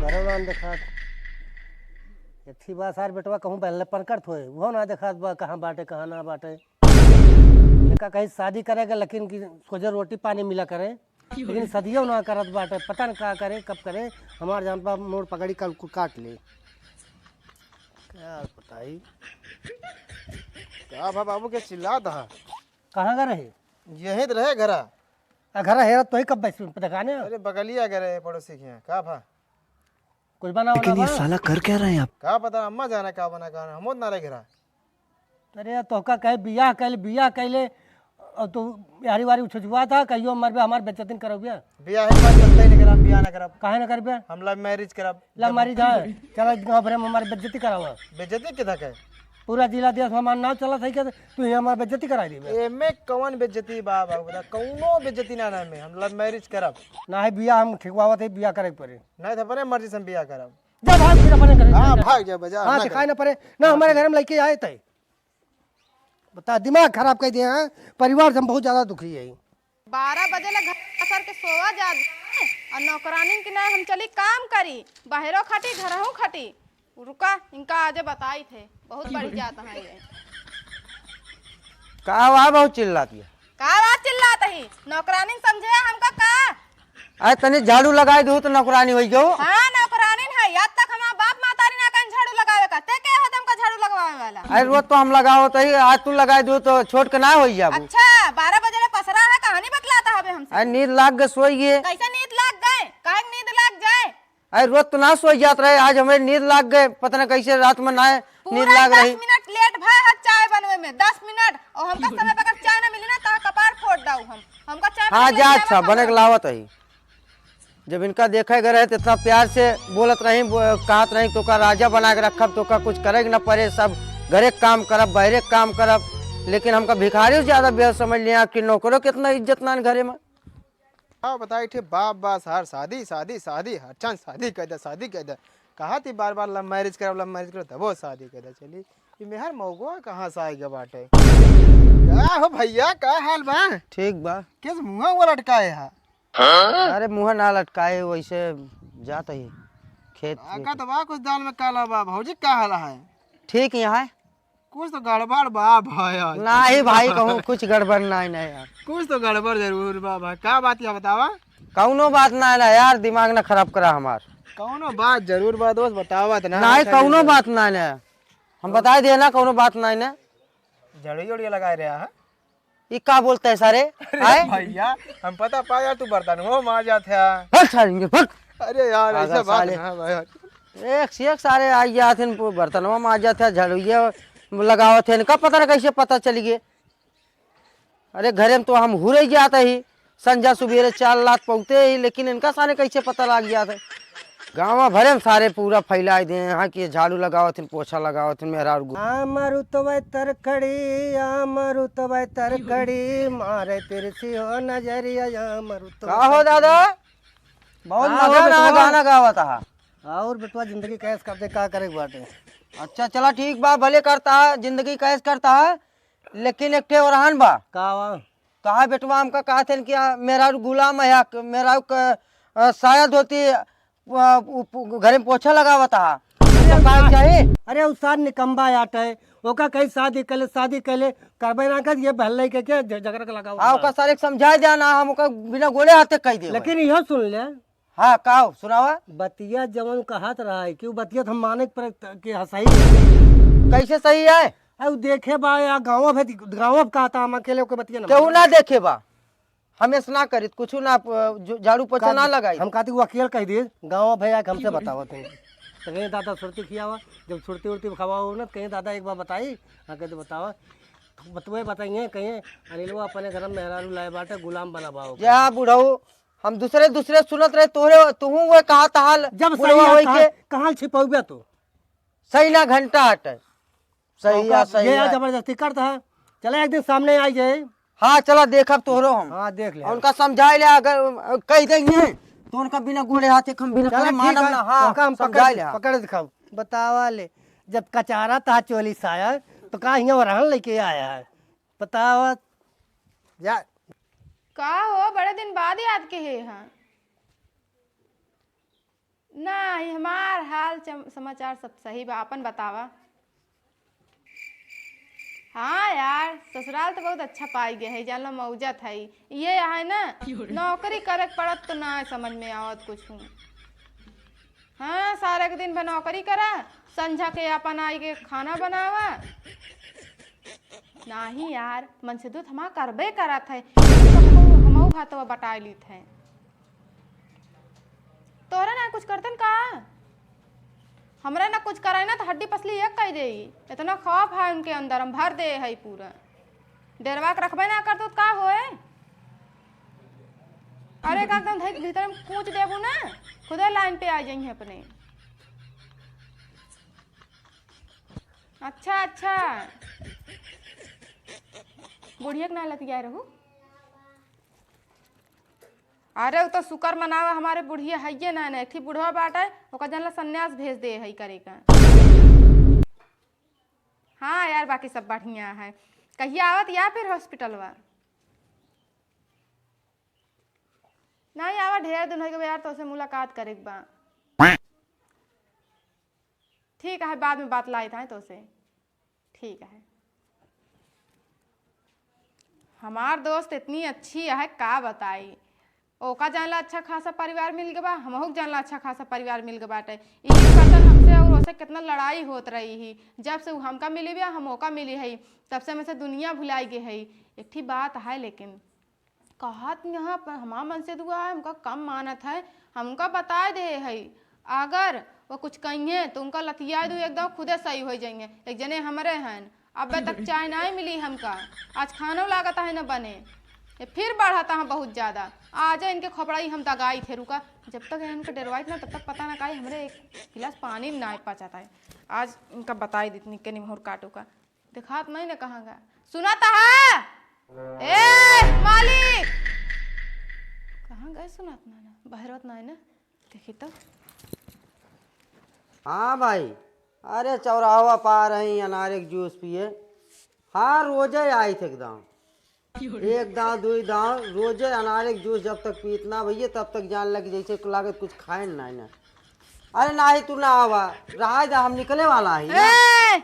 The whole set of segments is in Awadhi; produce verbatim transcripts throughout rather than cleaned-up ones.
घरो ना देखात। एथी बा सार बेटवा कहूँ बहले पनकट होए, उहो ना देखात बा, कहाँ बाटे, कहाँ ना बाटे। एका कहीं शादी करेगा, लेकिन कि सोझे रोटी पानी मिला करे, लेकिन सदियों ना करत बाटे, पता न का करे, कब करे, हमार जान बा मोड़ पकड़ी कल को काट ले। क्या बताई? का भा बाबू के चिल्लात हा? कहाँ का रहे? यहीं तो रहे घरा। आ, घरा हेरत तो ही कब बैठ पता का ने? अरे बगलिया के रहे पड़ोसी के यहाँ। का भा? कुछ बनावा लेकिन ना ये बा? साला कर क्या रहे हैं आप? का पता अम्मा जाने का बना का, हम ना रहे घरा। अरे तोहका कहे बियाह कैले, बियाह कैले, और तू यारी वारी उछुआ था, कहियो मरबे हमार बेइज्जती न करबे। बियाह एक बार करते ही नहीं करब, बियाह ना करब। काहे ना करबे? हम love marriage करब। Love marriage है, चला गाँव भरे में हमार बेइज्जती करावा। बेइज्जती के था के? पूरा जिला देश में हमार नाम चला सही के, तू ही हमार बेइज्जती कराई देबे। एमे कौन बेइज्जती बा बाबू, बता, कौनो बेइज्जती ना, ना में, हम love marriage करब। ना है बियाह हम ठिकवावत है, बियाह करे के पड़े। नहीं तो अपने मर्जी से हम बियाह करब। जा भाग फिर अपने घर हाँ, जा। भाग जा, बाजार, हाँ, ना दिखाई करे। ना पड़े। ना, हाँ, हमारे ठीक। घर में लइके आए थे। बता, दिमाग खराब कर दिया है। परिवार से हम बहुत ज्यादा दुखी है। बारह बजे ले घर सर के सोवा जात बा, और नौकरानिन के नाय हम चली काम करी, बाहरो खटी, घरहू खटी। रुका, इनका आजे बताई थे, बहुत बढ़ी जात है ये। का हुआ, बहुत चिल्लाती है? का बात चिल्लात ही? नौकरानी समझे हमका का? अरे तनी झाड़ू लगाई दू तो नौकरानी होई गयो। हाँ, नौकरानी है। आज तक हमार बाप मातारी ना कहीं झाड़ू लगावे का। ते के हो हमका झाड़ू लगवावे वाला? अरे रोज तो हम लगावत ही, आज तू लगाई दू तो छोट के ना होई जाबू। अच्छा, बारह बजे ले पसरा है, कहानी बतलाता हवे हमसे। अरे नींद लाग गए, सोई गए। कैसे नींद लाग गए? काहे नींद लाग जाए? अरे रोज तो ना सोई जात रहे, आज हमें नींद लाग गए, पता ना कैसे रात में ना नींद पूरा लाग दस रही। मिनट लेट भा है चाय बनवे में, दस मिनट, और हमका समय पर अगर चाय ना मिली ना, तो कपार फोड़ दाऊ हम। हमका चाय हाँ, बने के जा, लावा अच्छा, बने के खावा। लावत ही। जब इनका देखे गए रहे, तो इतना प्यार से बोलत रही, बो-, कहत रही, "तोका राजा बना के रखब, तोका कुछ करे के ना पड़े, सब घरे के काम करब, बहरे के काम करब।" लेकिन हमका भिखारी से ज्यादा बेहद समझ लिया कि नौकरों के इतना इज्जत ना घरे में। का बताई, ठे बाप बा, सार शादी, शादी, शादी, हर चांस शादी कर दे, शादी कर दे। कहा थी बार बार love marriage करब, love marriage करब, तबो शादी कर दे। चली, ये मेहर मौगवा कहाँ से आइगा बाटे? का हो भैया, का हाल बा? ठीक बा। किस मुँह वो लटकाए हा? अरे मुँह ना लटकाए, वैसे जात ही खेत। ताकत बा कुछ दाल में काला बा। भौजी का हाल है? ठीक यहाँ है। कुछ तो गड़बड़ बा भाई आज। नाही भाई, कहूँ कुछ गड़बड़ नाही, नाही यार। कुछ तो गड़बड़ जरूर बा भाई। का बात या बतावा? कौनो बात नाही ना यार, दिमाग ना खराब करा हमार। कौनो बात जरूर बा दोस्त, बतावा त ना। नाही, अच्छा, कौनो जरूर। बात नाही ना। हम बताई दिए ना, कौनो बात नाही ना। जड़ी उड़ी लगाए रहा है। ई का बोलता है सारे? अरे आए? भैया, हम पता पा यार, तू बर्तनवा मार जात है। हट सारे, इनके फट। अरे यार, पागल ऐसा बात साले। ना भाई। एक से एक सारे आ जात हैं, बर्तनवा मार जात है, झाड़ुइया लगावत है, इनका पता ना कैसे पता चल गए। अरे घरे में तो हम हुरे जात ही, संझा सुबेरे चार लात पौते ही, लेकिन इनका सारे कैसे पता लग जात है? गाँव भरे में सारे पूरा फैलाए दे हैं कि झाड़ू लगावत हैं, पोछा लगावत हैं, मेहरारू गु- अमरुतवे तरकड़ी, अमरुतवे तरकड़ी, मारे तिरछी हो नजरिया, अमरुतवे का हो तरकड़ी। दादा? बहुत हाँ, मजा हो ना बेटवा। गाना गावत हा। और बेटवा जिंदगी कैस करते का करे के बाटे? अच्छा चला ठीक बा, भले करता है, जिंदगी कैस करता है, लेकिन एक ठे ओरहान बा। का बा? कहा बेटवा हमका कहा थे कि आ, मेरा गुलाम है, मेरा क-, आ, साया धोती, आ, उ, उ, घरे में पोछा लगावत हा। अरे तो का उसार, चाही? अरे उसार निकम्बा आटे, ओका कहीं शादी कर ले, शादी कर ले, करबे ना कर, ये बहले के, के झ-, झगड़ा के लगावा हाँ, बा। ओका सारे के समझाए दिया ना, हम ओका बिना गोले हाथे कह दे। लेकिन इहो सुन ले। हाँ, का हो, सुनावा। बतिया जवन कहत रहा है कि उ बतिया तो हम माने के पर, कि हाँ, सही है। कैसे सही है? अब देखे बा या गाँव भे, गाँव अब कहता हम अकेले ओके बतिया ना केहू माने। ना देखे बा। हम ऐसा ना करित, कुछ ना, अ, जो, झाड़ू पोछा का ना दे-, लगाई। हम कहती वो अकेले कह दिए, गाँव भे आके हमसे बतावत है। तो कहीं दादा सुरती खियावा, जब सुरती उरती खवाओ ना, तो कहीं दादा एक बार बताई, हाँ कहते बतावा। बतवे बताइए, कहीं अनिलवा अपने घर में मेहरारू लाए बाटे, गुलाम बनावा ओके। या बुढ़ऊ, हम दूसरे, दूसरे सुनत रहे, तोहरे, तुहू वो कहा था हाल, जब सही बुढ़वा है, होई कहाँ, के। कहाँ छिपौबे तू? सही ना घंटा हटे। सही तो है, का सही ये है। जबरदस्ती करता है। चला एक दिन सामने आई जाए। हाँ, चला देखब तोहरो हम। हाँ, देख ले। और उनका समझाए ले, अगर, अ, कह देंगे, तो उनका बिना गोड़े हाथे हम बिना चला, खाली ठीक मानब है। ना। हाँ, तो का हम समझाए पकड़, ले, हाँ। पकड़ दिखाओ। बतावा ले, जब कचारा था चोली साया, तो का हियाँ ओरहन लेके आया है? बतावा। जा। का हो, बड़े दिन बाद याद के हे, हाँ? ना, नहीं, हमार हाल चम-, समाचार सब सही बा, आपन बतावा। हाँ यार, ससुराल तो बहुत अच्छा पाई गए है, जान लो मौजत है। ये है ना, नौकरी करे के पड़त तो ना समझ में आवत कुछ हूँ। हाँ, सारे के दिन भर नौकरी करा, संझा के अपन आई के खाना बनावा। नाही यार, मन से दूत हमा करबे करत है, हमहू हाथवा बटाई लीत है। तोहरा ना कुछ करतन का? हमरा ना कुछ कराई ना तो हड्डी पसली एक कह देई। इतना खौफ है उनके अंदर, हम भर दे है पूरा। डेरवा के रखबे ना करतो तो का होए? अरे का एकदम धई के भीतर में कूच देबू ना, खुदे लाइन पे आ जाइए अपने। अच्छा, अच्छा। बुढ़िया के ना लतियाए रहू। अरे, उ तो शुक्र मनावा, हमारे बुढ़िया हइये ना, ना, एक ठी बुढ़वा बाटे, ओका जन ला संन्यास भेज दे हई करे का। हाँ यार, बाकी सब बढ़िया है। कहिया आवत या फिर हॉस्पिटलवा? नहीं आवा, ढेर दिन हो गए यार, तोसे मुलाकात करे के बा। ठीक है, बाद में बात लाई था तोसे। ठीक है। हमार दोस्त इतनी अच्छी है, का बताई। ओका जानला अच्छा खासा परिवार मिल गवा, हमहू के जानला अच्छा खासा परिवार मिल गवा बाटे। इही करतन हमसे और ओसे कितना लड़ाई होत रही ही। जब से उ हमका मिली बा, हम ओका मिली हई, तब से हमसे दुनिया भुलाई गई है। एक ठी बात है लेकिन, कहत यहाँ पर हमार मन से दुआ है, हमका कम मानत है, हमका बताए दे है। अगर वो कुछ कहिए तो उनका लतिया दू, एकदम खुदे सही हो जाइए। एक जने हमरे हैं, अबे तक चाय नहीं मिली हमका, आज खानो लागत है न बने। ये फिर बढ़ता है बहुत ज्यादा। आज इनके खोपड़ाई हम दगाई थे, रुका, जब तक इनके डरवाई ना तब तक पता ना काहे हमरे एक गिलास पानी में ना पचाता है। आज इनका बताई देतनी के निमहुर काटू का। देखात नहीं ना कहाँ गए। सुनाता है? ए, मालिक! कहाँ गए सुनात ना, ना? बहरवत ना है ना? देखी तो। हाँ भाई, अरे चौराहा पा रही अनारे के जूस पिए। हाँ, रोजे आई थे एकदम। एक दाव, दुई दाव, रोजे अनारे के जूस जब तक पीत ना भैया, तब तक जान लगी जैसे लागत कुछ खाए ना, ना। अरे नाही, तू ना आवा, रहा जा, हम निकले वाला ही ना। ए,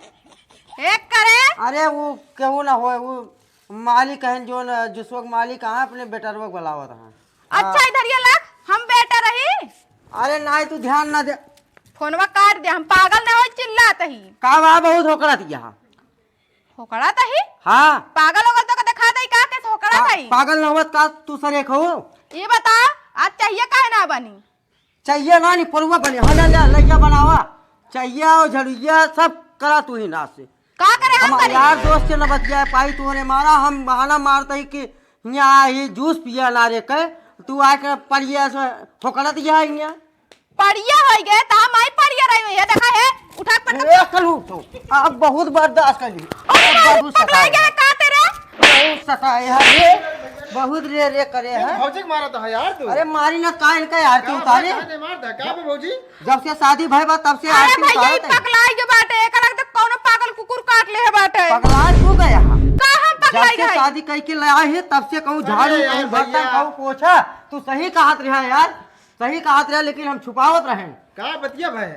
एक करे। अरे वो केहू ना होए, वो मालिक हैं जो न, जुसवा के मालिक कहाँ अपने बेटरवा के बुलावत हैं। अच्छा, हाँ। इधर ये लग, हम बेटर रही। अरे नाही, तू ध्यान ना दे। फोनवा काट दे, हम पागल ना हो, चिल्लात ही। का बा, बहुत होकड़ा दिया। होकड़ा तही? हाँ। पागल होगल तो का देखा दई का, कैसे होकड़ा पा-, तही? पागल ना होत का तू सरे खो? ये बता, आज चाहिए काहे ना बनी? चाहिए ना, नहीं परुआ बने, हाँ, ले, ले, लइया बनावा। चाहिए और झड़ुइया सब करा तू ही ना से। का करे हम हम करी? यार दोस्त से न बतिया पाई, तूने मारा, हम बहाना मारता ही कि यहाँ ही जूस पिया ना रे के, तू आके पड़िया से होकड़ा दिया है यहाँ। पड़िया होई गए, त हम आई पड़िया रही हुई है, देखा है, उठा पटक ए, कल उठो। अब बहुत बर्दाश्त कर ली। अरे, अब बहुत पगला सताए गया हैं। का तेरे? बहुत सताए हैं रे, बहुत रे रे करे हैं। भौजी के मारा तो है यार तू। अरे मारी ना का इनका यार, तू का उतारे। भाई, मार दा, का बे भौजी? जब से शादी भई बा, तब से अरे आरती भैया, उतारत ई है। पगलाई के बाटे, एकरा के तो कौनो पागल कुकुर काट ले है बाटे। पगला तू गया है। का हम पगलाई जब से गई? शादी कई के लाए है, तब से कहूँ झाड़ू, अरे यार कहूँ बर्तन, भैया। कहूँ पोछा, तू सही कहत रहा यार। सही कहत रहे, लेकिन हम छुपावत रहे। का बतिया भाई?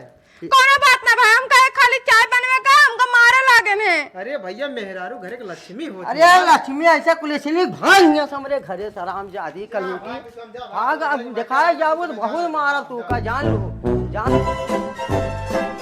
कौनो बात ना भाई, हम कहे खाली चाय बनवे का, हमका मारे लागे ने। अरे भैया, मेहरारू घरे के लक्ष्मी होती अरे है। लक्ष्मी ऐसे कुलक्षणी भाई हियां से हमरे घरे से हरामजादी कलूटी। भाग, अब दिखाए जाबो तो बहुत मारब तू का, जान लो, जान।